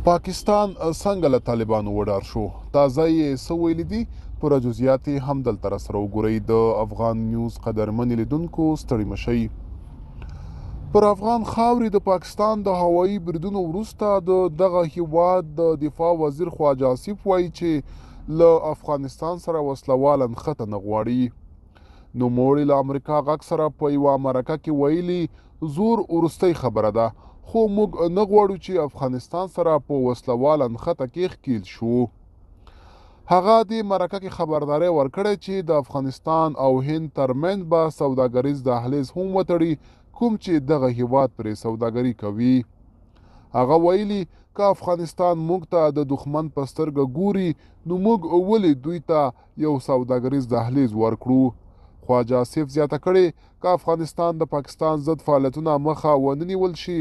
پاکستان څنګه له طالبانو وډار شو؟ تازه یې څه ویلي دي؟ پوره جزئیات یې همدلته راسره وګورئ. د افغان نیوز قدرمن لیدونکو ستړي مشئ. پر افغان خاورې د پاکستان د هوایي بریدونو وروسته د دغه هیواد د دفاع وزیر خواجه آصف وایي چې له افغانستان سره وسله واله نښته نه غواړي. نوموړي له امریکا غږ سره په یوه مرکه کې ویلي، زور وروستۍ خبره ده، خو موږ نه غواړو چې افغانستان سره په وسله واله نښته کې ښکیل شو. هغه دې مرکه کې خبرداری ورکړی چې د افغانستان او هند ترمنځ به سوداګریز دهلیز هم وتړي، کوم چې دغه هیواد پرې سوداګري کوي. هغه ویلي، که افغانستان موږ ته د دښمن په سترګه ګوري، نو موږ ولې دوی ته یو سوداګریز دهلیز ورکړو؟ خواجه آصف زیاته کړې، که افغانستان د پاکستان ضد فعالیتونه مخه ونه نیول شي،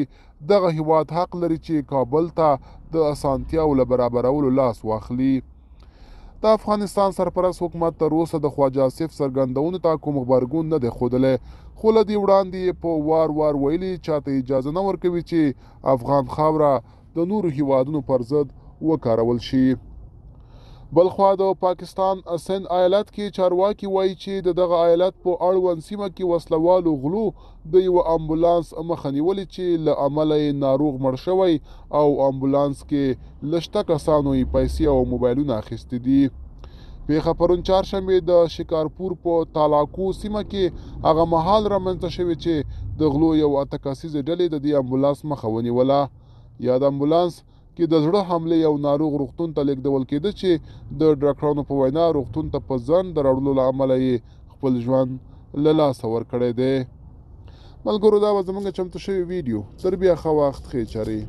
دغه هیواد حق لري چې کابل ته د اسانتیاو له برابرولو لاس واخلي. د افغانستان سرپرست حکومت تر اوسه د خواجه آصف څرګندونو ته کوم غبرګون نه دی ښودلی، خو له دې وړاندې یې په وار وار ویلي، چاته اجازه نه ورکوي چې افغان خاوره د نورو هیوادونو پر ضد وکارول شي. بلخوا د پاکستان سند ایالت کې چارواکي وایي چې د دغه ایالت په اړوند سیمه کې وسلوالو غلو د یوه امبولانس مخه نیولې چې له امله یې ناروغ مړ شوی او امبولانس کې له شته کسانو یې پیسې او موبایلونه اخیستي دي. پیښه پرون چهارشنبه د شکارپور په تالاکو سیمه کې هغه مهال رامنځته شوې چې د غلو یو 8 کسیزې ډلې د دې امبولانس مخه ونیوله. یاد امبولانس کې د زړه حملې یو ناروغ روغتون ته لیږدول کېده چې د ډاکټرانو په وینا روغتون ته په ځنډ د راوړلو له امله یې خپل ژوند له لاسه ورکړی دی. ملګرو، دا به زمونږ چمتو شوې ویډیو. تر بیا ښه وخت، ښې چارې.